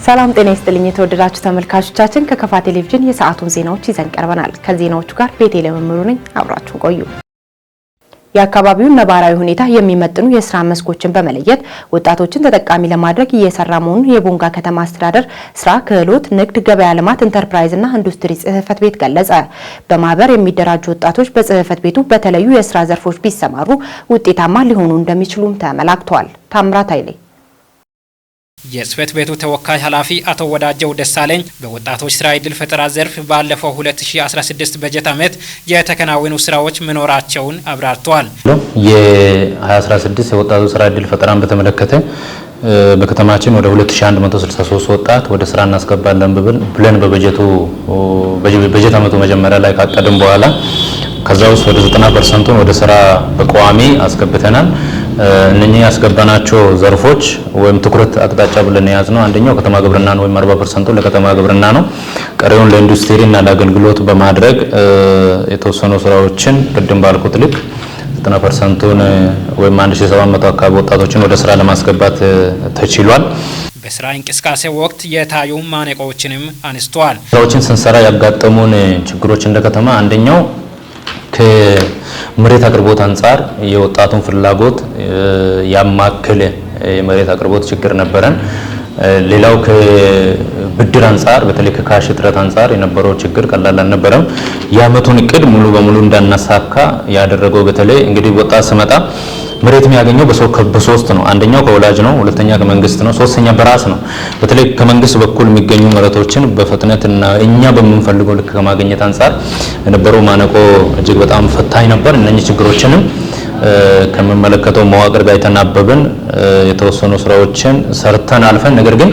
ሰላም ጤና ይስጥልኝ የተወደዳችሁ ተመልካቾቻችን፣ ከከፋ ቴሌቪዥን የሰዓቱን ዜናዎች ይዘን ቀርበናል። ከዜናዎቹ ጋር ቤቴ ለመምሩ ነኝ። አብራችሁን ቆዩ። የአካባቢውን ነባራዊ ሁኔታ የሚመጥኑ የስራ መስኮችን በመለየት ወጣቶችን ተጠቃሚ ለማድረግ እየሰራ መሆኑን የቦንጋ ከተማ አስተዳደር ስራ ክህሎት፣ ንግድ፣ ገበያ ልማት፣ ኢንተርፕራይዝና ኢንዱስትሪ ጽሕፈት ቤት ገለጸ። በማህበር የሚደራጁ ወጣቶች በጽሕፈት ቤቱ በተለያዩ የስራ ዘርፎች ቢሰማሩ ውጤታማ ሊሆኑ እንደሚችሉም ተመላክቷል። ታምራት ኃይሌ። የጽህፈት ቤቱ ተወካይ ኃላፊ አቶ ወዳጀው ደሳለኝ በወጣቶች ስራ ዕድል ፈጠራ ዘርፍ ባለፈው 2016 በጀት ዓመት የተከናወኑ ስራዎች መኖራቸውን አብራርተዋል። የ2016 የወጣቶች ስራ ዕድል ፈጠራን በተመለከተ በከተማችን ወደ 2163 ወጣት ወደ ስራ እናስገባለን ብለን በበጀቱ በጀት ዓመቱ መጀመሪያ ላይ ካቀድን በኋላ ከዛ ውስጥ ወደ 90%ቱን ወደ ስራ በቋሚ አስገብተናል። እነኚህ ያስገባናቸው ዘርፎች ወይም ትኩረት አቅጣጫ ብለን የያዝነው አንደኛው ከተማ ግብርና ነው፣ ወይም 40%ቱ ለከተማ ግብርና ነው። ቀሪውን ለኢንዱስትሪ እና ለአገልግሎት በማድረግ የተወሰኑ ስራዎችን ቅድም ባልኩት ልክ 90%ቱን ወይም 1700 አካባቢ ወጣቶችን ወደ ስራ ለማስገባት ተችሏል። በስራ እንቅስቃሴ ወቅት የታዩ ማነቆዎችንም አንስተዋል። ስራዎችን ስንሰራ ያጋጠሙን ችግሮች እንደ ከተማ አንደኛው ከመሬት አቅርቦት አንጻር የወጣቱን ፍላጎት ያማከለ የመሬት አቅርቦት ችግር ነበረን። ሌላው ከብድር አንጻር በተለይ ከ cash እጥረት አንጻር የነበረው ችግር ቀላል አልነበረም። የአመቱን እቅድ ሙሉ በሙሉ እንዳናሳካ ያደረገው በተለይ እንግዲህ ወጣት ስመጣ መሬት የሚያገኘው በሶስት ነው። አንደኛው ከወላጅ ነው፣ ሁለተኛ ከመንግስት ነው፣ ሶስተኛ በራስ ነው። በተለይ ከመንግስት በኩል የሚገኙ መሬቶችን በፍጥነትና እኛ በምንፈልገው ልክ ከማግኘት አንጻር የነበረው ማነቆ እጅግ በጣም ፈታኝ ነበር። እነኚህ ችግሮችንም ከሚመለከተው መዋቅር ጋር የተናበብን የተወሰኑ ስራዎችን ሰርተን አልፈን፣ ነገር ግን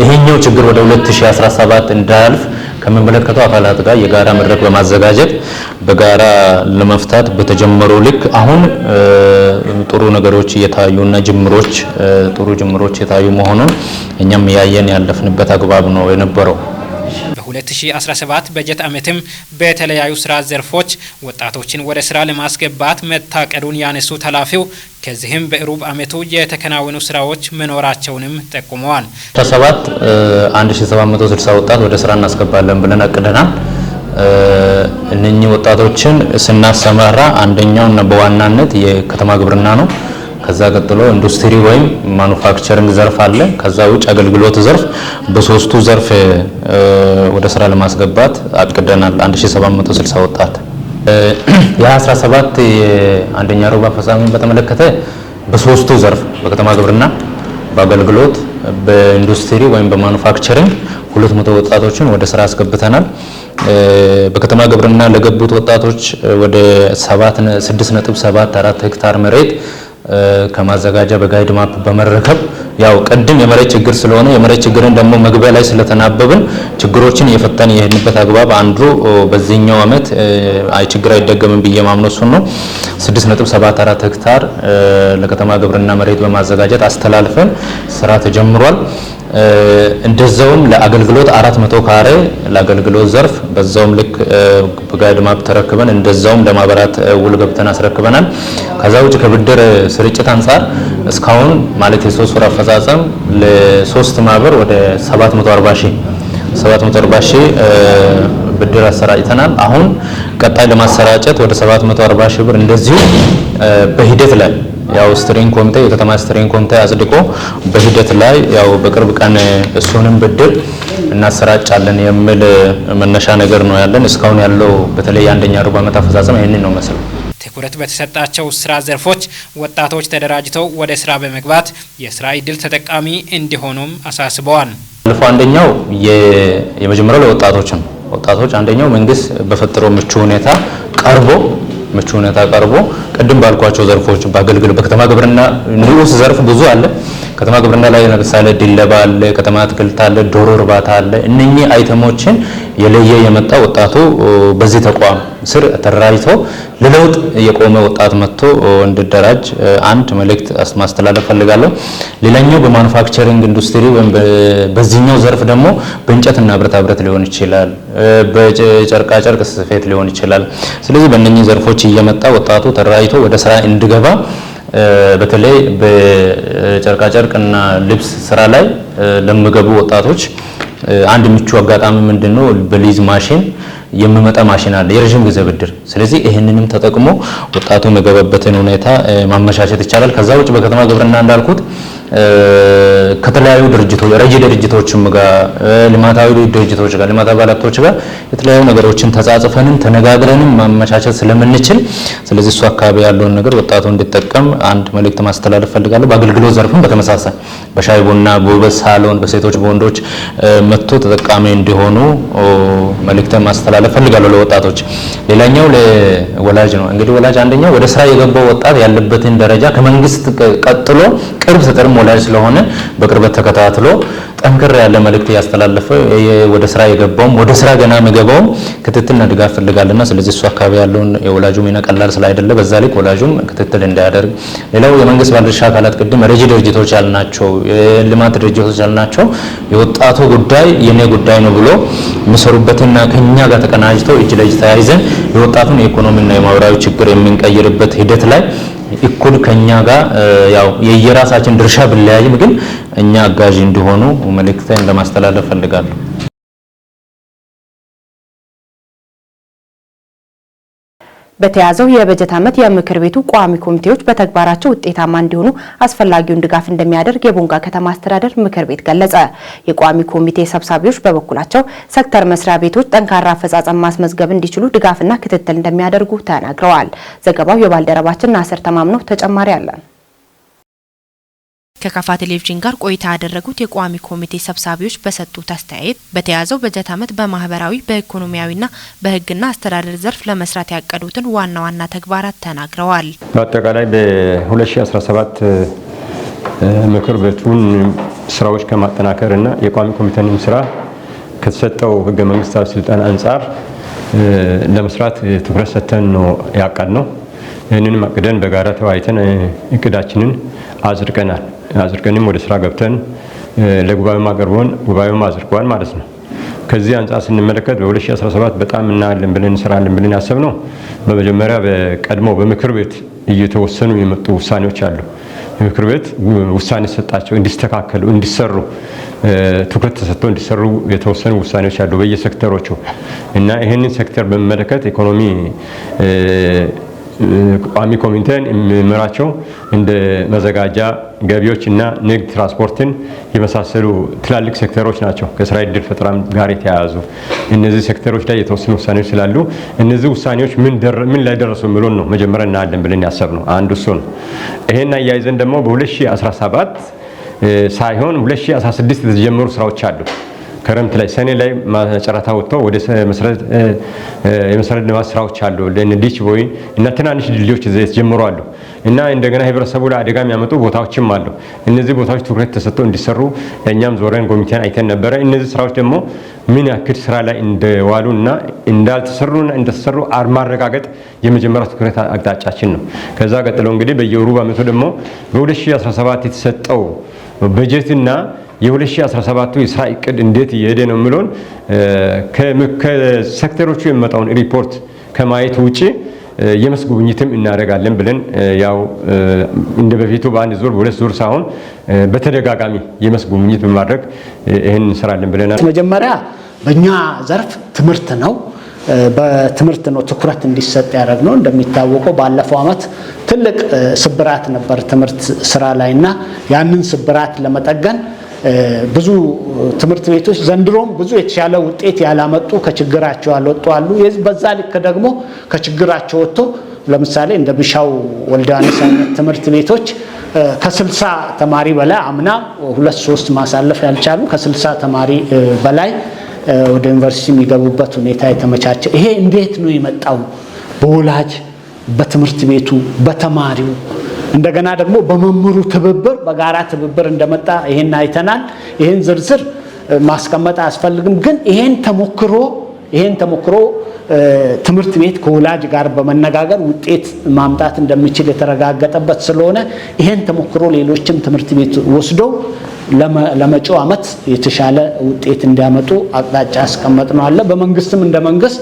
ይሄኛው ችግር ወደ 2017 እንዳያልፍ ከሚመለከተው አካላት ጋር የጋራ መድረክ በማዘጋጀት በጋራ ለመፍታት በተጀመረው ልክ አሁን ጥሩ ነገሮች እየታዩና ጅምሮች ጥሩ ጅምሮች የታዩ መሆኑን እኛም ያየን ያለፍንበት አግባብ ነው የነበረው። በ2017 በጀት ዓመትም በተለያዩ ስራ ዘርፎች ወጣቶችን ወደ ስራ ለማስገባት መታቀዱን ያነሱት ኃላፊው ከዚህም በሩብ ዓመቱ የተከናወኑ ስራዎች መኖራቸውንም ጠቁመዋል። 17 1760 ወጣት ወደ ስራ እናስገባለን ብለን አቅደናል። እነኚህ ወጣቶችን ስናሰማራ አንደኛውና በዋናነት የከተማ ግብርና ነው። ከዛ ቀጥሎ ኢንዱስትሪ ወይም ማኑፋክቸሪንግ ዘርፍ አለ። ከዛ ውጭ አገልግሎት ዘርፍ፣ በሶስቱ ዘርፍ ወደ ስራ ለማስገባት አቅደናል 1760 ወጣት። የ17 የአንደኛ ሩብ አፈጻጸምን በተመለከተ በሶስቱ ዘርፍ በከተማ ግብርና፣ በአገልግሎት፣ በኢንዱስትሪ ወይም በማኑፋክቸሪንግ 200 ወጣቶችን ወደ ስራ አስገብተናል። በከተማ ግብርና ለገቡት ወጣቶች ወደ 6.74 ሄክታር መሬት ከማዘጋጃ በ guide map በመረከብ፣ ያው ቅድም የመሬት ችግር ስለሆነ የመሬት ችግርን ደግሞ መግቢያ ላይ ስለተናበብን ችግሮችን እየፈታን የሄድንበት አግባብ አንዱ በዚህኛው ዓመት አይ ችግር አይደገምም ብዬ ማምነው እሱን ነው። 6.74 ሄክታር ለከተማ ግብርና መሬት በማዘጋጀት አስተላልፈን ስራ ተጀምሯል። እንደዛውም ለአገልግሎት 400 ካሬ ለአገልግሎት ዘርፍ በዛውም ልክ በ guide map ተረክበን እንደዛውም ለማህበራት ውል ገብተን አስረክበናል። ከዛ ውጭ ከብድር ስርጭት አንጻር እስካሁን ማለት የ3 ወር አፈጻጸም ለሶስት ማህበር ወደ 740 ሺህ ብድር አሰራጭተናል። አሁን ቀጣይ ለማሰራጨት ወደ 740 ሺህ ብር እንደዚሁ በሂደት ላይ ያው steering ኮሚቴ የከተማ steering ኮሚቴ አጽድቆ በሂደት ላይ ያው በቅርብ ቀን እሱንም ብድር እናሰራጫለን የሚል መነሻ ነገር ነው ያለን። እስካሁን ያለው በተለይ የአንደኛ ሩብ ዓመት አፈጻጸም ይህንን ነው መስለው። ትኩረት በተሰጣቸው ስራ ዘርፎች ወጣቶች ተደራጅተው ወደ ስራ በመግባት የስራ ዕድል ተጠቃሚ እንዲሆኑም አሳስበዋል። አልፎ አንደኛው የመጀመሪያው ለወጣቶች ነው። ወጣቶች አንደኛው መንግስት በፈጠረው ምቹ ሁኔታ ቀርቦ ቅድም ባልኳቸው ዘርፎች በአገልግሎት በከተማ ግብርና ንዑስ ዘርፍ ብዙ አለ። ከተማ ግብርና ላይ ለምሳሌ ድለባ አለ፣ ከተማ አትክልት አለ፣ ዶሮ እርባታ አለ። እነኚህ item ኦችን የለየ የመጣ ወጣቱ በዚህ ተቋም ስር ተደራጅቶ ለለውጥ የቆመ ወጣት መጥቶ እንዲደራጅ አንድ መልእክት ማስተላለፍ ፈልጋለሁ። ሌላኛው በማኑፋክቸሪንግ ኢንዱስትሪ ወይም በዚህኛው ዘርፍ ደግሞ በእንጨትና ብረታ ብረት ሊሆን ይችላል፣ በጨርቃ ጨርቅ ስፌት ሊሆን ይችላል። ስለዚህ በእነኚህ ዘርፎች እየመጣ ወጣቱ ተደራጅቶ ወደ ስራ እንዲገባ በተለይ በጨርቃጨርቅና ልብስ ስራ ላይ ለሚገቡ ወጣቶች አንድ ምቹ አጋጣሚ ምንድነው? በሊዝ ማሽን የሚመጣ ማሽን አለ፣ የረጅም ጊዜ ብድር። ስለዚህ ይህንንም ተጠቅሞ ወጣቱ የሚገባበትን ሁኔታ ማመቻቸት ይቻላል። ከዛ ውጭ በከተማ ግብርና እንዳልኩት ከተለያዩ ድርጅቶች፣ ረጂ ድርጅቶችም ጋር፣ ልማታዊ ድርጅቶች ጋር፣ ልማታዊ ባለሀብቶች ጋር የተለያዩ ነገሮችን ተጻጽፈንም ተነጋግረንም ማመቻቸት ስለምንችል፣ ስለዚህ እሱ አካባቢ ያለውን ነገር ወጣቱ እንዲጠቀም አንድ መልእክት ማስተላለፍ ፈልጋለሁ። በአገልግሎት ዘርፍም በተመሳሳይ በሻይ ቡና፣ በውበት ሳሎን፣ በሴቶች በወንዶች መጥቶ ተጠቃሚ እንዲሆኑ መልእክት ማስተላለፍ ፈልጋለሁ ለወጣቶች። ሌላኛው ለወላጅ ነው። እንግዲህ ወላጅ አንደኛው ወደ ስራ የገባው ወጣት ያለበትን ደረጃ ከመንግስት ቀጥሎ ቅርብ ተጠርም ወላጅ ስለሆነ በቅርበት ተከታትሎ ጠንከር ያለ መልእክት እያስተላለፈ ወደ ስራ የገባውም ወደ ስራ ገና የሚገባውም ክትትልና ድጋፍ ፈልጋልና፣ ስለዚህ እሱ አካባቢ ያለውን የወላጁ ሚና ቀላል ስላይደለ በዛ ልክ ወላጁም ክትትል እንዲያደርግ። ሌላው የመንግስት ባለድርሻ አካላት፣ ቅድም ረጂ ድርጅቶች ያልናቸው፣ የልማት ድርጅቶች ያልናቸው፣ የወጣቱ ጉዳይ የኔ ጉዳይ ነው ብሎ የሚሰሩበትና ከኛ ጋር ተቀናጅተው እጅ ለእጅ ተያይዘን የወጣቱን የኢኮኖሚና የማህበራዊ ችግር የምንቀይርበት ሂደት ላይ እኩል ከኛ ጋር ያው የየራሳችን ድርሻ ብለያይም ግን እኛ አጋዥ እንዲሆኑ መልእክቴን ለማስተላለፍ ፈልጋለሁ። በተያዘው የበጀት ዓመት የምክር ቤቱ ቋሚ ኮሚቴዎች በተግባራቸው ውጤታማ እንዲሆኑ አስፈላጊውን ድጋፍ እንደሚያደርግ የቦንጋ ከተማ አስተዳደር ምክር ቤት ገለጸ። የቋሚ ኮሚቴ ሰብሳቢዎች በበኩላቸው ሴክተር መስሪያ ቤቶች ጠንካራ አፈጻጸም ማስመዝገብ እንዲችሉ ድጋፍና ክትትል እንደሚያደርጉ ተናግረዋል። ዘገባው የባልደረባችን ናስር ተማምነው፣ ተጨማሪ አለን። ከካፋ ቴሌቪዥን ጋር ቆይታ ያደረጉት የቋሚ ኮሚቴ ሰብሳቢዎች በሰጡት አስተያየት በተያዘው በጀት ዓመት በማህበራዊ፣ በኢኮኖሚያዊና በሕግና አስተዳደር ዘርፍ ለመስራት ያቀዱትን ዋና ዋና ተግባራት ተናግረዋል። በአጠቃላይ በ2017 ምክር ቤቱን ስራዎች ከማጠናከርና የቋሚ ኮሚቴንም ስራ ከተሰጠው ህገ መንግስታዊ ስልጣን አንጻር ለመስራት ትኩረት ሰጥተን ነው ያቀድነው። ይህንንም አቅደን በጋራ ተወያይተን እቅዳችንን አጽድቀናል። አጽድቀንም ወደ ስራ ገብተን ለጉባኤውም አቅርቦን ጉባኤውም አጽድቋል ማለት ነው። ከዚህ አንጻር ስንመለከት በ2017 በጣም እናያለን ብለን፣ እንሰራለን ብለን ያሰብነው በመጀመሪያ በቀድሞ በምክር ቤት እየተወሰኑ የመጡ ውሳኔዎች አሉ። የምክር ቤት ውሳኔ ሰጣቸው እንዲስተካከሉ፣ እንዲሰሩ፣ ትኩረት ተሰጥቶ እንዲሰሩ የተወሰኑ ውሳኔዎች አሉ በየሴክተሮቹ። እና ይህንን ሴክተር በሚመለከት ኢኮኖሚ ቋሚ ኮሚቴን የሚመራቸው እንደ መዘጋጃ፣ ገቢዎች እና ንግድ ትራንስፖርትን የመሳሰሉ ትላልቅ ሴክተሮች ናቸው። ከስራ ዕድል ፈጠራም ጋር የተያያዙ እነዚህ ሴክተሮች ላይ የተወሰኑ ውሳኔዎች ስላሉ እነዚህ ውሳኔዎች ምን ላይ ደረሱ የሚለውን ነው መጀመሪያ እናያለን ብለን ያሰብነው፣ አንዱ እሱ ነው። ይሄን አያይዘን ደግሞ በ2017 ሳይሆን 2016 የተጀመሩ ስራዎች አሉ። ክረምት ላይ ሰኔ ላይ ጨረታ ወጥተው ወደ የመሰረተ ልማት ስራዎች አሉ። Ditch ቦይ እና ትናንሽ ድልድዮች የተጀመሩ አሉ እና እንደገና ህብረተሰቡ ላይ አደጋ የሚያመጡ ቦታዎችም አሉ። እነዚህ ቦታዎች ትኩረት ተሰጥቶ እንዲሰሩ እኛም ዞረን ጎብኝተን አይተን ነበረ። እነዚህ ስራዎች ደግሞ ምን ያክል ስራ ላይ እንደዋሉና እንዳልተሰሩና እንደተሰሩ ማረጋገጥ የመጀመሪያ ትኩረት አቅጣጫችን ነው። ከዛ ቀጥሎ እንግዲህ በየሩብ ዓመቱ ደግሞ በ2017 የተሰጠው በጀትና የ2017 የስራ እቅድ እንዴት እየሄደ ነው የሚለውን ከሴክተሮቹ የሚመጣውን ሪፖርት ከማየት ውጪ የመስክ ጉብኝትም እናደርጋለን ብለን፣ ያው እንደ በፊቱ በአንድ ዙር በሁለት ዙር ሳይሆን በተደጋጋሚ የመስክ ጉብኝት በማድረግ ይህን እንሰራለን ብለናል። መጀመሪያ በእኛ ዘርፍ ትምህርት ነው። በትምህርት ነው ትኩረት እንዲሰጥ ያደረግነው። እንደሚታወቀው ባለፈው ዓመት ትልቅ ስብራት ነበር ትምህርት ስራ ላይ እና ያንን ስብራት ለመጠገን ብዙ ትምህርት ቤቶች ዘንድሮም ብዙ የተሻለ ውጤት ያላመጡ፣ ከችግራቸው ያልወጡ አሉ። በዛ ልክ ደግሞ ከችግራቸው ወጥቶ ለምሳሌ እንደ ቢሻው ወልደ ዮሐንስ አይነት ትምህርት ቤቶች ከ60 ተማሪ በላይ፣ አምና ሁለት ሶስት ማሳለፍ ያልቻሉ፣ ከ60 ተማሪ በላይ ወደ ዩኒቨርሲቲ የሚገቡበት ሁኔታ የተመቻቸ። ይሄ እንዴት ነው የመጣው? በወላጅ፣ በትምህርት ቤቱ፣ በተማሪው፣ እንደገና ደግሞ በመምህሩ ትብብር፣ በጋራ ትብብር እንደመጣ ይሄን አይተናል። ይሄን ዝርዝር ማስቀመጥ አያስፈልግም። ግን ይሄን ተሞክሮ ትምህርት ቤት ከወላጅ ጋር በመነጋገር ውጤት ማምጣት እንደሚችል የተረጋገጠበት ስለሆነ ይሄን ተሞክሮ ሌሎችም ትምህርት ቤት ወስደው ለመጪው ዓመት የተሻለ ውጤት እንዲያመጡ አቅጣጫ ያስቀመጥነው አለ። በመንግስትም እንደ መንግስት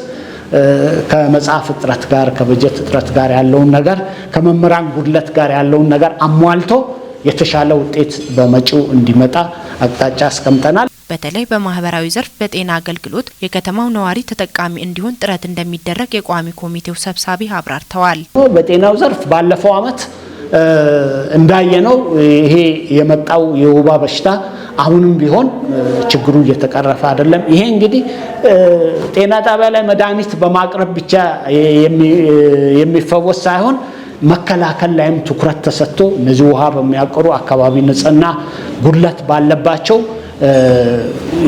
ከመጽሐፍ እጥረት ጋር፣ ከበጀት እጥረት ጋር ያለውን ነገር፣ ከመምህራን ጉድለት ጋር ያለውን ነገር አሟልቶ የተሻለ ውጤት በመጪው እንዲመጣ አቅጣጫ አስቀምጠናል። በተለይ በማህበራዊ ዘርፍ በጤና አገልግሎት የከተማው ነዋሪ ተጠቃሚ እንዲሆን ጥረት እንደሚደረግ የቋሚ ኮሚቴው ሰብሳቢ አብራርተዋል። በጤናው ዘርፍ ባለፈው ዓመት እንዳየነው ይሄ የመጣው የወባ በሽታ አሁንም ቢሆን ችግሩ እየተቀረፈ አይደለም። ይሄ እንግዲህ ጤና ጣቢያ ላይ መድኃኒት በማቅረብ ብቻ የሚፈወስ ሳይሆን መከላከል ላይም ትኩረት ተሰጥቶ እነዚህ ውሃ በሚያቆሩ አካባቢ ንጽህና ጉድለት ባለባቸው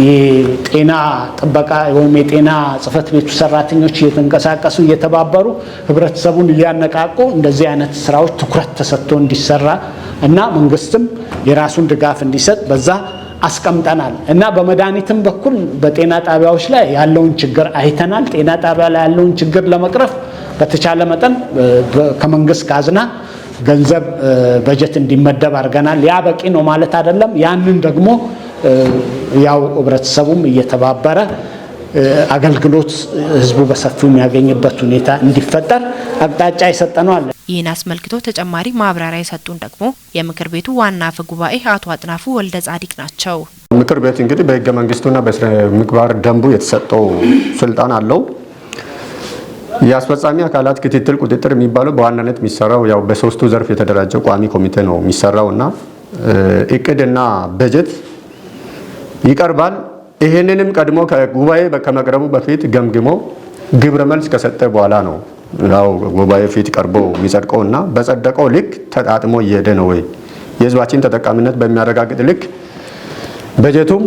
የጤና ጥበቃ ወይም የጤና ጽሕፈት ቤቱ ሰራተኞች እየተንቀሳቀሱ እየተባበሩ ህብረተሰቡን እያነቃቁ እንደዚህ አይነት ስራዎች ትኩረት ተሰጥቶ እንዲሰራ እና መንግስትም የራሱን ድጋፍ እንዲሰጥ በዛ አስቀምጠናል። እና በመድኃኒትም በኩል በጤና ጣቢያዎች ላይ ያለውን ችግር አይተናል። ጤና ጣቢያ ላይ ያለውን ችግር ለመቅረፍ በተቻለ መጠን ከመንግስት ካዝና ገንዘብ በጀት እንዲመደብ አድርገናል። ያ በቂ ነው ማለት አይደለም። ያንን ደግሞ ያው ህብረተሰቡም እየተባበረ አገልግሎት ህዝቡ በሰፊው የሚያገኝበት ሁኔታ እንዲፈጠር አቅጣጫ የሰጠነው አለ። ይህን አስመልክቶ ተጨማሪ ማብራሪያ የሰጡን ደግሞ የምክር ቤቱ ዋና አፈ ጉባኤ አቶ አጥናፉ ወልደ ጻዲቅ ናቸው። ምክር ቤት እንግዲህ በህገ መንግስቱና በስነ ምግባር ደንቡ የተሰጠው ስልጣን አለው። የአስፈጻሚ አካላት ክትትል ቁጥጥር የሚባለው በዋናነት የሚሰራው ያው በሶስቱ ዘርፍ የተደራጀው ቋሚ ኮሚቴ ነው የሚሰራውና እቅድና በጀት ይቀርባል። ይሄንንም ቀድሞ ከጉባኤ ከመቅረቡ በፊት ገምግሞ ግብረ መልስ ከሰጠ በኋላ ነው ያው ጉባኤ ፊት ቀርቦ የሚጸድቀውና በጸደቀው ልክ ተጣጥሞ እየሄደ ነው ወይ፣ የህዝባችን ተጠቃሚነት በሚያረጋግጥ ልክ በጀቱም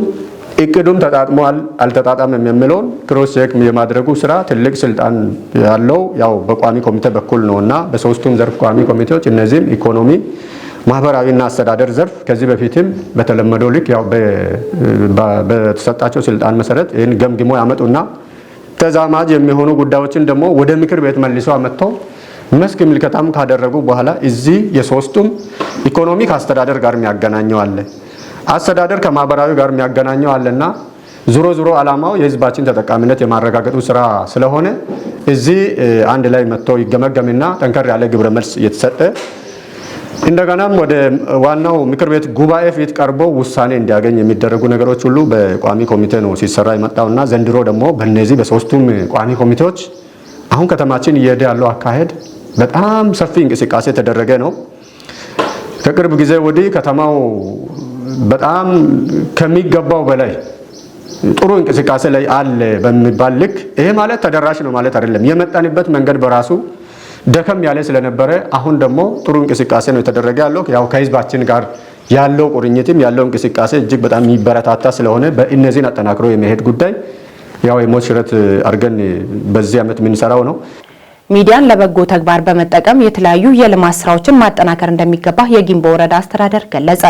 እቅዱም ተጣጥሞ አልተጣጣመም የሚለውን cross check የማድረጉ ስራ ትልቅ ስልጣን ያለው ያው በቋሚ ኮሚቴ በኩል ነውና በሶስቱም ዘርፍ ቋሚ ኮሚቴዎች እነዚህም ኢኮኖሚ፣ ማህበራዊና አስተዳደር ዘርፍ ከዚህ በፊትም በተለመደው ልክ ያው በተሰጣቸው ስልጣን መሰረት ይህን ገምግሞ ያመጡና ተዛማጅ የሚሆኑ ጉዳዮችን ደግሞ ወደ ምክር ቤት መልሶ አመጥተው መስክ ምልከታም ካደረጉ በኋላ እዚህ የሶስቱም ኢኮኖሚ ከአስተዳደር ጋር የሚያገናኘው አለ፣ አስተዳደር ከማህበራዊ ጋር የሚያገናኘው አለና ዙሮ ዙሮ ዓላማው የህዝባችን ተጠቃሚነት የማረጋገጡ ስራ ስለሆነ እዚህ አንድ ላይ መጥቶ ይገመገምና ጠንከር ያለ ግብረ መልስ እየተሰጠ እንደገናም ወደ ዋናው ምክር ቤት ጉባኤ ፊት ቀርቦ ውሳኔ እንዲያገኝ የሚደረጉ ነገሮች ሁሉ በቋሚ ኮሚቴ ነው ሲሰራ የመጣውና ዘንድሮ ደግሞ በእነዚህ በሶስቱም ቋሚ ኮሚቴዎች አሁን ከተማችን እየሄደ ያለው አካሄድ በጣም ሰፊ እንቅስቃሴ የተደረገ ነው። ከቅርብ ጊዜ ወዲህ ከተማው በጣም ከሚገባው በላይ ጥሩ እንቅስቃሴ ላይ አለ በሚባል ልክ፣ ይሄ ማለት ተደራሽ ነው ማለት አይደለም። የመጣንበት መንገድ በራሱ ደከም ያለ ስለነበረ አሁን ደግሞ ጥሩ እንቅስቃሴ ነው የተደረገ ያለው። ያው ከህዝባችን ጋር ያለው ቁርኝትም ያለው እንቅስቃሴ እጅግ በጣም የሚበረታታ ስለሆነ በእነዚህን አጠናክሮ የመሄድ ጉዳይ ያው የሞት ሽረት አድርገን በዚህ ዓመት የምንሰራው ነው። ሚዲያን ለበጎ ተግባር በመጠቀም የተለያዩ የልማት ስራዎችን ማጠናከር እንደሚገባ የጊምቦ ወረዳ አስተዳደር ገለጸ።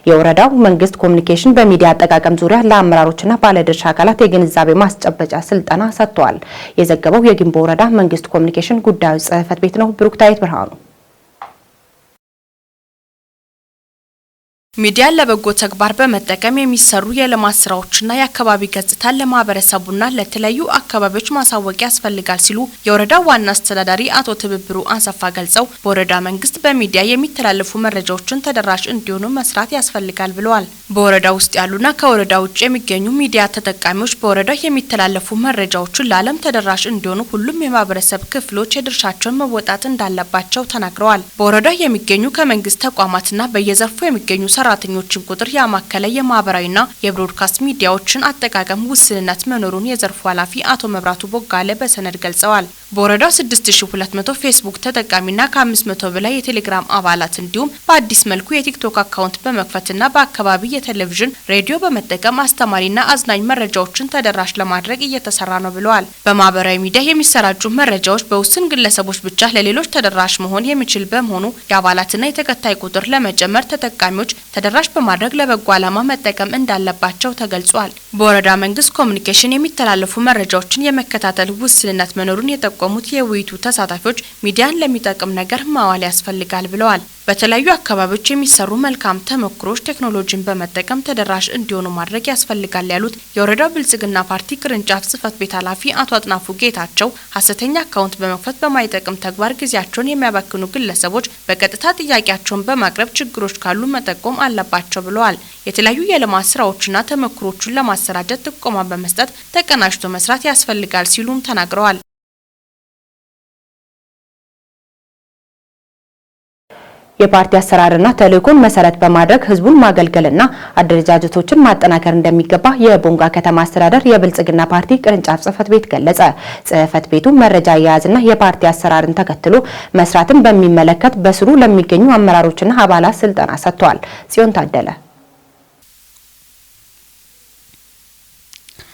የወረዳው መንግስት ኮሚኒኬሽን በሚዲያ አጠቃቀም ዙሪያ ለአመራሮችና ባለድርሻ አካላት የግንዛቤ ማስጨበጫ ስልጠና ሰጥተዋል። የዘገበው የጊምቦ ወረዳ መንግስት ኮሚኒኬሽን ጉዳዮች ጽህፈት ቤት ነው። ብሩክታዊት ብርሃኑ። ሚዲያን ለበጎ ተግባር በመጠቀም የሚሰሩ የልማት ስራዎችና የአካባቢ ገጽታን ለማህበረሰቡና ለተለያዩ አካባቢዎች ማሳወቅ ያስፈልጋል ሲሉ የወረዳው ዋና አስተዳዳሪ አቶ ትብብሩ አንሰፋ ገልጸው በወረዳ መንግስት በሚዲያ የሚተላለፉ መረጃዎችን ተደራሽ እንዲሆኑ መስራት ያስፈልጋል ብለዋል። በወረዳ ውስጥ ያሉና ከወረዳ ውጭ የሚገኙ ሚዲያ ተጠቃሚዎች በወረዳው የሚተላለፉ መረጃዎችን ለዓለም ተደራሽ እንዲሆኑ ሁሉም የማህበረሰብ ክፍሎች የድርሻቸውን መወጣት እንዳለባቸው ተናግረዋል። በወረዳው የሚገኙ ከመንግስት ተቋማትና በየዘርፉ የሚገኙ ሰራተኞችን ቁጥር ያማከለ የማህበራዊና የብሮድካስት ሚዲያዎችን አጠቃቀም ውስንነት መኖሩን የዘርፉ ኃላፊ አቶ መብራቱ ቦጋለ በሰነድ ገልጸዋል። በወረዳው 6200 ፌስቡክ ተጠቃሚና ከ500 በላይ የቴሌግራም አባላት እንዲሁም በአዲስ መልኩ የቲክቶክ አካውንት በመክፈትና በአካባቢ የቴሌቪዥን ሬዲዮ በመጠቀም አስተማሪና አዝናኝ መረጃዎችን ተደራሽ ለማድረግ እየተሰራ ነው ብለዋል። በማህበራዊ ሚዲያ የሚሰራጩ መረጃዎች በውስን ግለሰቦች ብቻ ለሌሎች ተደራሽ መሆን የሚችል በመሆኑ የአባላትና የተከታይ ቁጥር ለመጨመር ተጠቃሚዎች ተደራሽ በማድረግ ለበጎ ዓላማ መጠቀም እንዳለባቸው ተገልጿል። በወረዳ መንግስት ኮሚኒኬሽን የሚተላለፉ መረጃዎችን የመከታተል ውስንነት መኖሩን የጠቆሙት የውይይቱ ተሳታፊዎች ሚዲያን ለሚጠቅም ነገር ማዋል ያስፈልጋል ብለዋል። በተለያዩ አካባቢዎች የሚሰሩ መልካም ተሞክሮች ቴክኖሎጂን በመጠቀም ተደራሽ እንዲሆኑ ማድረግ ያስፈልጋል ያሉት የወረዳው ብልጽግና ፓርቲ ቅርንጫፍ ጽህፈት ቤት ኃላፊ አቶ አጥናፉ ጌታቸው ሐሰተኛ አካውንት በመክፈት በማይጠቅም ተግባር ጊዜያቸውን የሚያባክኑ ግለሰቦች በቀጥታ ጥያቄያቸውን በማቅረብ ችግሮች ካሉ መጠቆም አለባቸው ብለዋል። የተለያዩ የልማት ስራዎችና ተሞክሮችን ለማሰራጨት ጥቆማ በመስጠት ተቀናጅቶ መስራት ያስፈልጋል ሲሉም ተናግረዋል። የፓርቲ አሰራርና ተልዕኮን መሰረት በማድረግ ህዝቡን ማገልገልና አደረጃጀቶችን ማጠናከር እንደሚገባ የቦንጋ ከተማ አስተዳደር የብልጽግና ፓርቲ ቅርንጫፍ ጽህፈት ቤት ገለጸ። ጽህፈት ቤቱ መረጃ አያያዝና የፓርቲ አሰራርን ተከትሎ መስራትን በሚመለከት በስሩ ለሚገኙ አመራሮችና አባላት ስልጠና ሰጥቷል። ጽዮን ታደለ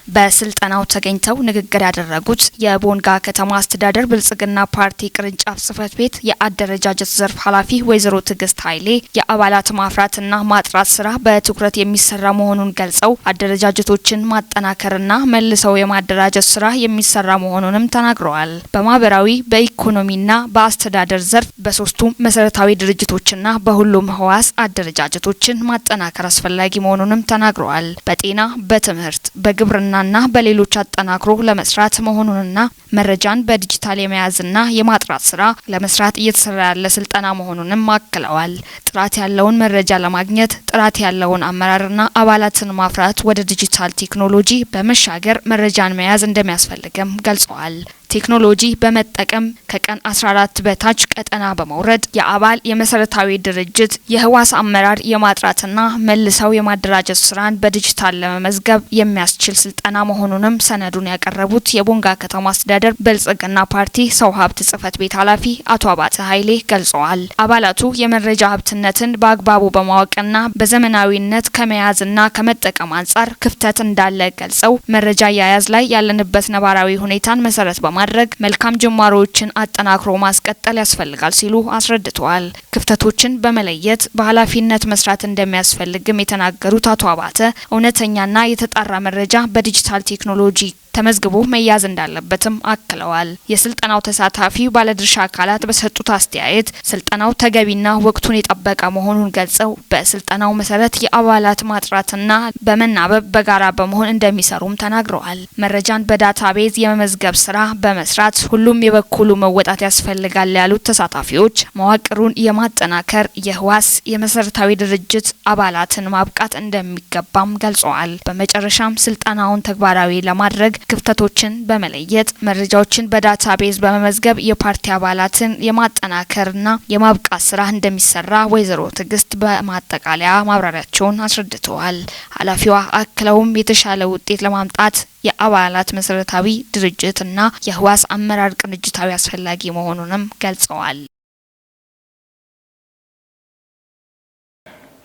በስልጠናው ተገኝተው ንግግር ያደረጉት የቦንጋ ከተማ አስተዳደር ብልጽግና ፓርቲ ቅርንጫፍ ጽህፈት ቤት የአደረጃጀት ዘርፍ ኃላፊ ወይዘሮ ትዕግስት ኃይሌ የአባላት ማፍራትና ማጥራት ስራ በትኩረት የሚሰራ መሆኑን ገልጸው አደረጃጀቶችን ማጠናከርና መልሰው የማደራጀት ስራ የሚሰራ መሆኑንም ተናግረዋል። በማህበራዊ፣ በኢኮኖሚና በአስተዳደር ዘርፍ በሶስቱ መሰረታዊ ድርጅቶችና በሁሉም ህዋስ አደረጃጀቶችን ማጠናከር አስፈላጊ መሆኑንም ተናግረዋል። በጤና፣ በትምህርት፣ በግብርና ና በሌሎች አጠናክሮ ለመስራት መሆኑንና መረጃን በዲጂታል የመያዝና የማጥራት ስራ ለመስራት እየተሰራ ያለ ስልጠና መሆኑንም አክለዋል። ጥራት ያለውን መረጃ ለማግኘት ጥራት ያለውን አመራርና አባላትን ማፍራት ወደ ዲጂታል ቴክኖሎጂ በመሻገር መረጃን መያዝ እንደሚያስፈልግም ገልጸዋል። ቴክኖሎጂ በመጠቀም ከቀን 14 በታች ቀጠና በመውረድ የአባል የመሰረታዊ ድርጅት የህዋስ አመራር የማጥራትና መልሰው የማደራጀት ስራን በዲጂታል ለመመዝገብ የሚያስችል ስልጠና መሆኑንም ሰነዱን ያቀረቡት የቦንጋ ከተማ አስተዳደር ብልጽግና ፓርቲ ሰው ሀብት ጽህፈት ቤት ኃላፊ አቶ አባተ ኃይሌ ገልጸዋል። አባላቱ የመረጃ ሀብትነትን በአግባቡ በማወቅና በዘመናዊነት ከመያዝና ከመጠቀም አንጻር ክፍተት እንዳለ ገልጸው መረጃ አያያዝ ላይ ያለንበት ነባራዊ ሁኔታን መሰረት በማድረግ መልካም ጅማሮዎችን አጠናክሮ ማስቀጠል ያስፈልጋል ሲሉ አስረድተዋል። ክፍተቶችን በመለየት በኃላፊነት መስራት እንደሚያስፈልግም የተናገሩት አቶ አባተ እውነተኛና የተጣራ መረጃ በዲጂታል ቴክኖሎጂ ተመዝግቦ መያዝ እንዳለበትም አክለዋል። የስልጠናው ተሳታፊ ባለድርሻ አካላት በሰጡት አስተያየት ስልጠናው ተገቢና ወቅቱን የጠበቀ መሆኑን ገልጸው በስልጠናው መሰረት የአባላት ማጥራትና በመናበብ በጋራ በመሆን እንደሚሰሩም ተናግረዋል። መረጃን በ database የመመዝገብ ስራ በመስራት ሁሉም የበኩሉ መወጣት ያስፈልጋል ያሉት ተሳታፊዎች መዋቅሩን የማጠናከር የህዋስ የመሰረታዊ ድርጅት አባላትን ማብቃት እንደሚገባም ገልጸዋል። በመጨረሻም ስልጠናውን ተግባራዊ ለማድረግ ክፍተቶችን በመለየት መረጃዎችን በ database በመመዝገብ የፓርቲ አባላትን የማጠናከርና የማብቃት ስራ እንደሚሰራ ወይዘሮ ትዕግስት በማጠቃለያ ማብራሪያቸውን አስረድተዋል። ኃላፊዋ አክለውም የተሻለ ውጤት ለማምጣት የአባላት መሰረታዊ ድርጅትና የህዋስ አመራር ቅንጅታዊ አስፈላጊ መሆኑንም ገልጸዋል።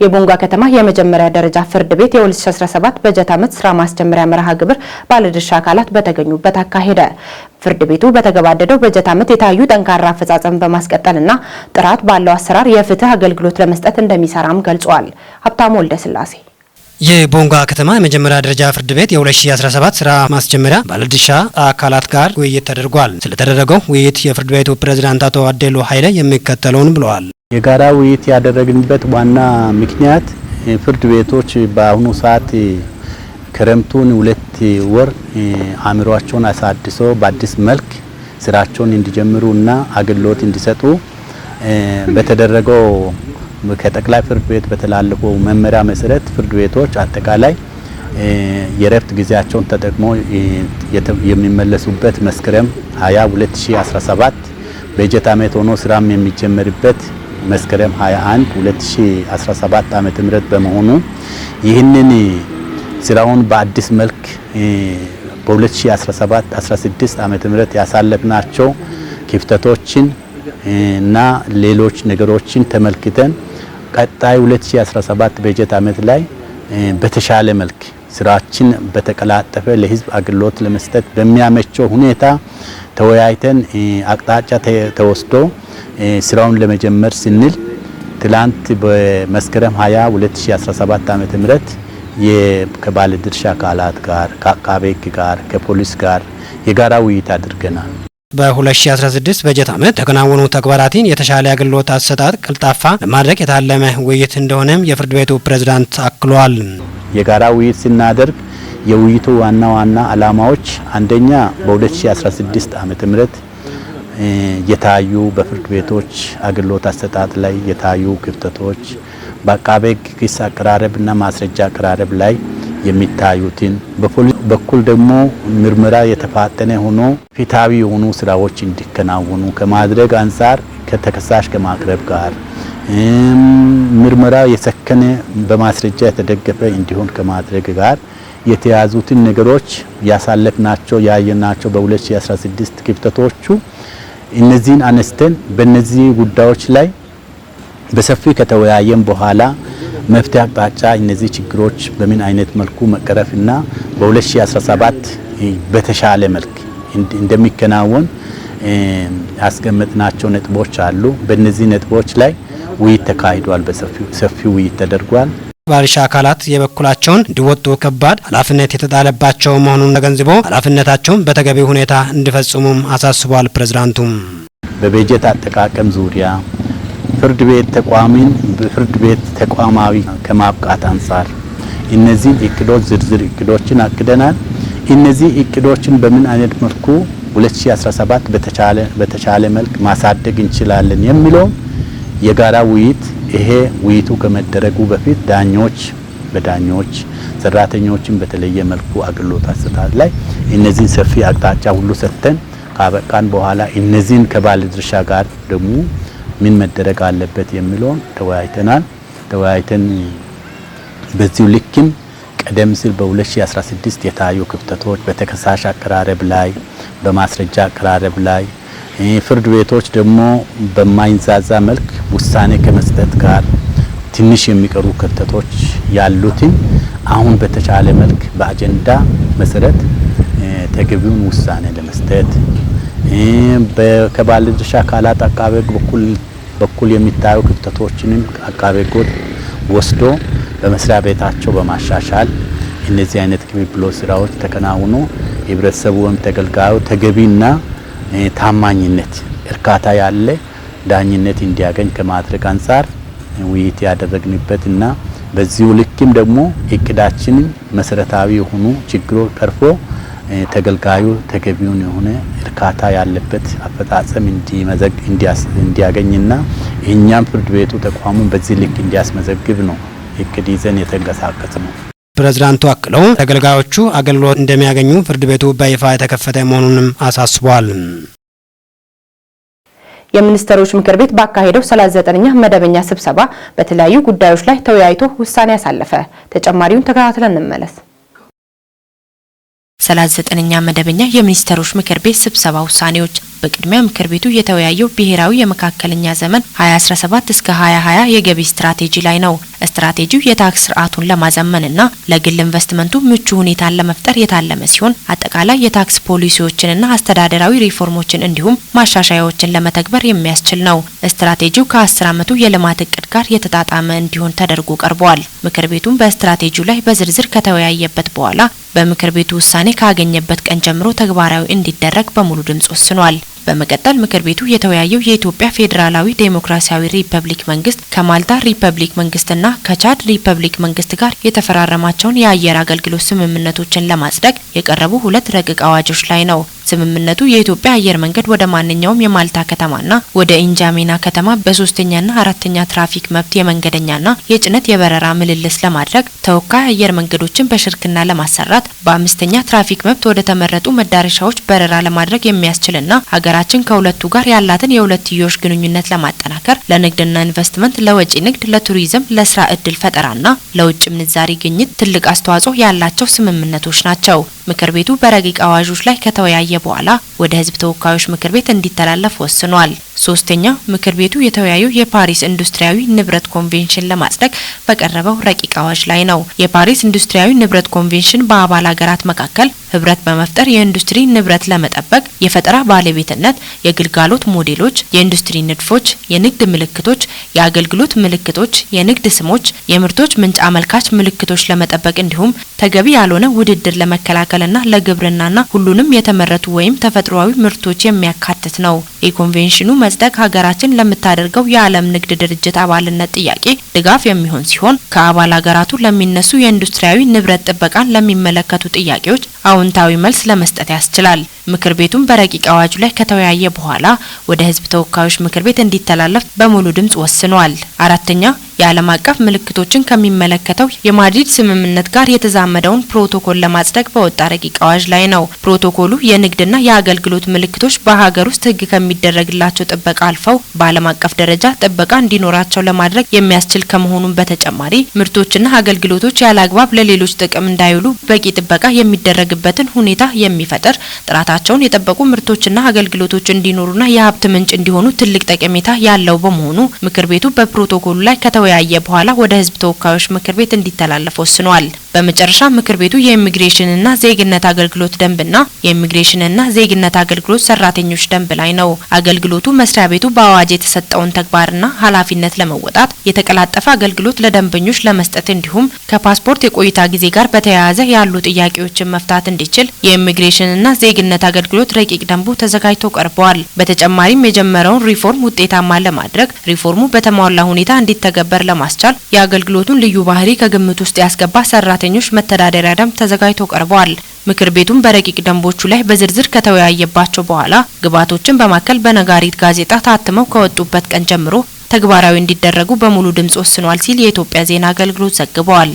የቦንጋ ከተማ የመጀመሪያ ደረጃ ፍርድ ቤት የ2017 በጀት ዓመት ስራ ማስጀመሪያ መርሃ ግብር ባለድርሻ አካላት በተገኙበት አካሄደ። ፍርድ ቤቱ በተገባደደው በጀት ዓመት የታዩ ጠንካራ አፈጻጸም በማስቀጠልና ጥራት ባለው አሰራር የፍትህ አገልግሎት ለመስጠት እንደሚሰራም ገልጿል። ሀብታሙ ወልደስላሴ የቦንጋ ከተማ የመጀመሪያ ደረጃ ፍርድ ቤት የ2017 ስራ ማስጀመሪያ ባለድርሻ አካላት ጋር ውይይት ተደርጓል። ስለተደረገው ውይይት የፍርድ ቤቱ ፕሬዝዳንት አቶ አዴሎ ኃይለ የሚከተለውን ብለዋል። የጋራ ውይይት ያደረግንበት ዋና ምክንያት ፍርድ ቤቶች በአሁኑ ሰዓት ክረምቱን 2 ወር አእምሯቸውን አሳድሶ በአዲስ መልክ ስራቸውን እንዲጀምሩና አገልግሎት እንዲሰጡ በተደረገው ከጠቅላይ ፍርድ ቤት በተላለፈው መመሪያ መሰረት ፍርድ ቤቶች አጠቃላይ የረፍት ጊዜያቸውን ተጠቅሞ የሚመለሱበት መስከረም 20 2017 በጀት ዓመት ሆኖ ስራም የሚጀመርበት መስከረም 21 2017 ዓመተ ምህረት በመሆኑ ይህንን ስራውን በአዲስ መልክ በ2017 16 ዓመተ ምህረት ያሳለፍናቸው ክፍተቶችን እና ሌሎች ነገሮችን ተመልክተን ቀጣይ 2017 በጀት ዓመት ላይ በተሻለ መልክ ስራችን በተቀላጠፈ ለህዝብ አገልግሎት ለመስጠት በሚያመቸው ሁኔታ ተወያይተን አቅጣጫ ተወስዶ ስራውን ለመጀመር ስንል ትላንት በመስከረም 20 2017 ዓመተ ምህረት ከባለድርሻ አካላት ጋር፣ ከአቃቤ ሕግ ጋር፣ ከፖሊስ ጋር የጋራ ውይይት አድርገናል። በ2016 በጀት ዓመት የተከናወኑ ተግባራትን የተሻለ አገልግሎት አሰጣጥ ቀልጣፋ ለማድረግ የታለመ ውይይት እንደሆነም የፍርድ ቤቱ ፕሬዝዳንት አክለዋል። የጋራ ውይይት ስናደርግ የውይይቱ ዋና ዋና ዓላማዎች አንደኛ በ2016 ዓመተ ምህረት የታዩ በፍርድ ቤቶች አገልግሎት አሰጣጥ ላይ የታዩ ክፍተቶች፣ በአቃቤ ሕግ ክስ አቀራረብና ማስረጃ አቀራረብ ላይ የሚታዩትን፣ በፖሊስ በኩል ደግሞ ምርመራ የተፋጠነ ሆኖ ፍትሃዊ የሆኑ ስራዎች እንዲከናወኑ ከማድረግ አንጻር ከተከሳሽ ከማቅረብ ጋር ምርመራ የሰከነ በማስረጃ የተደገፈ እንዲሆን ከማድረግ ጋር የተያዙትን ነገሮች ያሳለፍናቸው ያየናቸው በ2016 ክፍተቶቹ እነዚህን አነስተን በእነዚህ ጉዳዮች ላይ በሰፊው ከተወያየን በኋላ መፍትሄ አቅጣጫ እነዚህ ችግሮች በምን አይነት መልኩ መቀረፍና በ2017 በተሻለ መልክ እንደሚከናወን ያስቀመጥናቸው ነጥቦች አሉ። በእነዚህ ነጥቦች ላይ ውይይት ተካሂዷል። በሰፊው ውይይት ተደርጓል። ባለድርሻ አካላት የበኩላቸውን እንዲወጡ ከባድ ኃላፊነት የተጣለባቸው መሆኑን ተገንዝቦ ኃላፊነታቸውን በተገቢ ሁኔታ እንዲፈጽሙም አሳስቧል። ፕሬዝዳንቱም በበጀት አጠቃቀም ዙሪያ ፍርድ ቤት ተቋሚን በፍርድ ቤት ተቋማዊ ከማብቃት አንጻር እነዚህን እቅዶች ዝርዝር እቅዶችን አቅደናል። እነዚህ እቅዶችን በምን አይነት መልኩ 2017 በተቻለ መልክ ማሳደግ እንችላለን የሚለው የጋራ ውይይት ይሄ ውይይቱ ከመደረጉ በፊት ዳኞች በዳኞች ሰራተኞችን በተለየ መልኩ አገልግሎት አሰጣጥ ላይ እነዚህን ሰፊ አቅጣጫ ሁሉ ሰጥተን ካበቃን በኋላ እነዚህን ከባለድርሻ ጋር ደግሞ ምን መደረግ አለበት የሚለውን ተወያይተናል። ተወያይተን በዚሁ ልክም ቀደም ሲል በ2016 የታዩ ክፍተቶች በተከሳሽ አቀራረብ ላይ፣ በማስረጃ አቀራረብ ላይ፣ ፍርድ ቤቶች ደግሞ በማይንዛዛ መልክ ውሳኔ ከመስጠት ጋር ትንሽ የሚቀሩ ክፍተቶች ያሉትን አሁን በተቻለ መልክ በአጀንዳ መሰረት ተገቢውን ውሳኔ ለመስጠት ከባለድርሻ አካላት አቃቤ ሕግ በኩል የሚታዩ ክፍተቶችንም አቃቤ ሕግ ወስዶ በመስሪያ ቤታቸው በማሻሻል እነዚህ አይነት ቅብብሎች ስራዎች ተከናውኖ ህብረተሰቡ ወይም ተገልጋዩ ተገቢና ታማኝነት እርካታ ያለ ዳኝነት እንዲያገኝ ከማድረግ አንጻር ውይይት ያደረግንበትና በዚሁ ልክም ደግሞ እቅዳችንን መሰረታዊ የሆኑ ችግሮች ቀርፎ ተገልጋዩ ተገቢውን የሆነ እርካታ ያለበት አፈጻጸም እንዲያገኝና እኛም ፍርድ ቤቱ ተቋሙን በዚህ ልክ እንዲያስመዘግብ ነው እቅድ ይዘን የተንቀሳቀስ ነው። ፕሬዝዳንቱ አክለው ተገልጋዮቹ አገልግሎት እንደሚያገኙ ፍርድ ቤቱ በይፋ የተከፈተ መሆኑንም አሳስቧል። የሚኒስትሮች ምክር ቤት ባካሄደው 39ኛ መደበኛ ስብሰባ በተለያዩ ጉዳዮች ላይ ተወያይቶ ውሳኔ አሳለፈ። ተጨማሪውን ተከታትለን እንመለስ። 39ኛ መደበኛ የሚኒስትሮች ምክር ቤት ስብሰባ ውሳኔዎች። በቅድሚያ ምክር ቤቱ የተወያየው ብሔራዊ የመካከለኛ ዘመን 2017 እስከ 2020 የገቢ ስትራቴጂ ላይ ነው። ስትራቴጂው የታክስ ስርዓቱን ለማዘመንና ለግል ኢንቨስትመንቱ ምቹ ሁኔታን ለመፍጠር የታለመ ሲሆን አጠቃላይ የታክስ ፖሊሲዎችንና አስተዳደራዊ ሪፎርሞችን እንዲሁም ማሻሻያዎችን ለመተግበር የሚያስችል ነው። ስትራቴጂው ከ10 ዓመቱ የልማት እቅድ ጋር የተጣጣመ እንዲሆን ተደርጎ ቀርቧል። ምክር ቤቱም በስትራቴጂው ላይ በዝርዝር ከተወያየበት በኋላ በምክር ቤቱ ውሳኔ ካገኘበት ቀን ጀምሮ ተግባራዊ እንዲደረግ በሙሉ ድምጽ ወስኗል። በመቀጠል ምክር ቤቱ የተወያየው የኢትዮጵያ ፌዴራላዊ ዴሞክራሲያዊ ሪፐብሊክ መንግስት ከማልታ ሪፐብሊክ መንግስትና ከቻድ ሪፐብሊክ መንግስት ጋር የተፈራረማቸውን የአየር አገልግሎት ስምምነቶችን ለማጽደቅ የቀረቡ ሁለት ረቂቅ አዋጆች ላይ ነው። ስምምነቱ የኢትዮጵያ አየር መንገድ ወደ ማንኛውም የማልታ ከተማና ወደ ኢንጃሜና ከተማ በሶስተኛና አራተኛ ትራፊክ መብት የመንገደኛና የጭነት የበረራ ምልልስ ለማድረግ ተወካይ አየር መንገዶችን በሽርክና ለማሰራት በአምስተኛ ትራፊክ መብት ወደ ተመረጡ መዳረሻዎች በረራ ለማድረግ የሚያስችልና ሀገራችን ከሁለቱ ጋር ያላትን የሁለትዮሽ ግንኙነት ለማጠናከር ለንግድና ኢንቨስትመንት፣ ለወጪ ንግድ፣ ለቱሪዝም፣ ለስራ እድል ፈጠራና ለውጭ ምንዛሪ ግኝት ትልቅ አስተዋጽኦ ያላቸው ስምምነቶች ናቸው። ምክር ቤቱ በረቂቅ አዋጆች ላይ ከተወያየ በኋላ ወደ ሕዝብ ተወካዮች ምክር ቤት እንዲተላለፍ ወስኗል። ሶስተኛ፣ ምክር ቤቱ የተወያየው የፓሪስ ኢንዱስትሪያዊ ንብረት ኮንቬንሽን ለማጽደቅ በቀረበው ረቂቅ አዋጅ ላይ ነው። የፓሪስ ኢንዱስትሪያዊ ንብረት ኮንቬንሽን በአባል ሀገራት መካከል ህብረት በመፍጠር የኢንዱስትሪ ንብረት ለመጠበቅ የፈጠራ ባለቤትነት፣ የግልጋሎት ሞዴሎች፣ የኢንዱስትሪ ንድፎች፣ የንግድ ምልክቶች፣ የአገልግሎት ምልክቶች፣ የንግድ ስሞች፣ የምርቶች ምንጭ አመልካች ምልክቶች ለመጠበቅ እንዲሁም ተገቢ ያልሆነ ውድድር ለመከላከልና ለግብርናና ሁሉንም የተመረቱ ወይም ተፈጥሯዊ ምርቶች የሚያካትት ነው። የኮንቬንሽኑ መጽደቅ ሀገራችን ለምታደርገው የዓለም ንግድ ድርጅት አባልነት ጥያቄ ድጋፍ የሚሆን ሲሆን ከአባል ሀገራቱ ለሚነሱ የኢንዱስትሪያዊ ንብረት ጥበቃን ለሚመለከቱ ጥያቄዎች አዎንታዊ መልስ ለመስጠት ያስችላል። ምክር ቤቱም በረቂቅ አዋጁ ላይ ከተወያየ በኋላ ወደ ሕዝብ ተወካዮች ምክር ቤት እንዲተላለፍ በሙሉ ድምጽ ወስኗል። አራተኛ፣ የዓለም አቀፍ ምልክቶችን ከሚመለከተው የማድሪድ ስምምነት ጋር የተዛመደውን ፕሮቶኮል ለማጽደቅ በወጣ ረቂቅ አዋጅ ላይ ነው። ፕሮቶኮሉ የንግድና የአገልግሎት ምልክቶች በሀገር ውስጥ ሕግ ከሚደረግላቸው ጥበቃ አልፈው በዓለም አቀፍ ደረጃ ጥበቃ እንዲኖራቸው ለማድረግ የሚያስችል ከመሆኑም በተጨማሪ ምርቶችና አገልግሎቶች ያለ አግባብ ለሌሎች ጥቅም እንዳይውሉ በቂ ጥበቃ የሚደረግበትን ሁኔታ የሚፈጥር፣ ጥራታቸውን የጠበቁ ምርቶችና አገልግሎቶች እንዲኖሩና የሀብት ምንጭ እንዲሆኑ ትልቅ ጠቀሜታ ያለው በመሆኑ ምክር ቤቱ በፕሮቶኮሉ ላይ ከተወያየ በኋላ ወደ ህዝብ ተወካዮች ምክር ቤት እንዲተላለፍ ወስኗል። በመጨረሻ ምክር ቤቱ የኢሚግሬሽንና ዜግነት አገልግሎት ደንብና የኢሚግሬሽንና ዜግነት አገልግሎት ሰራተኞች ደንብ ላይ ነው። አገልግሎቱ መስሪያ ቤቱ በአዋጅ የተሰጠውን ተግባርና ኃላፊነት ለመወጣት የተቀላጠፈ አገልግሎት ለደንበኞች ለመስጠት እንዲሁም ከፓስፖርት የቆይታ ጊዜ ጋር በተያያዘ ያሉ ጥያቄዎችን መፍታት እንዲችል የኢሚግሬሽንና ዜግነት አገልግሎት ረቂቅ ደንቡ ተዘጋጅቶ ቀርበዋል። በተጨማሪም የጀመረውን ሪፎርም ውጤታማ ለማድረግ ሪፎርሙ በተሟላ ሁኔታ እንዲተገበር ለማስቻል የአገልግሎቱን ልዩ ባህሪ ከግምት ውስጥ ያስገባ ሰራተኞች መተዳደሪያ ደንብ ተዘጋጅቶ ቀርበዋል። ምክር ቤቱም በረቂቅ ደንቦቹ ላይ በዝርዝር ከተወያየባቸው በኋላ ግብዓቶችን በማከል በነጋሪት ጋዜጣ ታትመው ከወጡበት ቀን ጀምሮ ተግባራዊ እንዲደረጉ በሙሉ ድምጽ ወስኗል ሲል የኢትዮጵያ ዜና አገልግሎት ዘግቧል።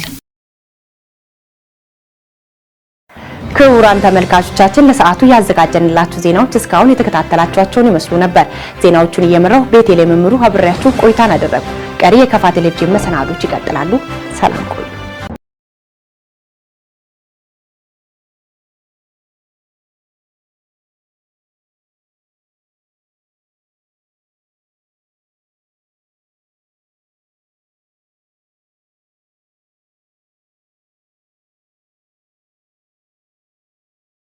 ክቡራን ተመልካቾቻችን፣ ለሰዓቱ ያዘጋጀንላችሁ ዜናዎች እስካሁን የተከታተላችኋቸውን ይመስሉ ነበር። ዜናዎቹን እየመራሁ ቤቴሌ መምሩ አብሬያችሁ ቆይታን አደረግኩ። ቀሪ የከፋ ቴሌቪዥን መሰናዶች ይቀጥላሉ። ሰላም ቆዩ።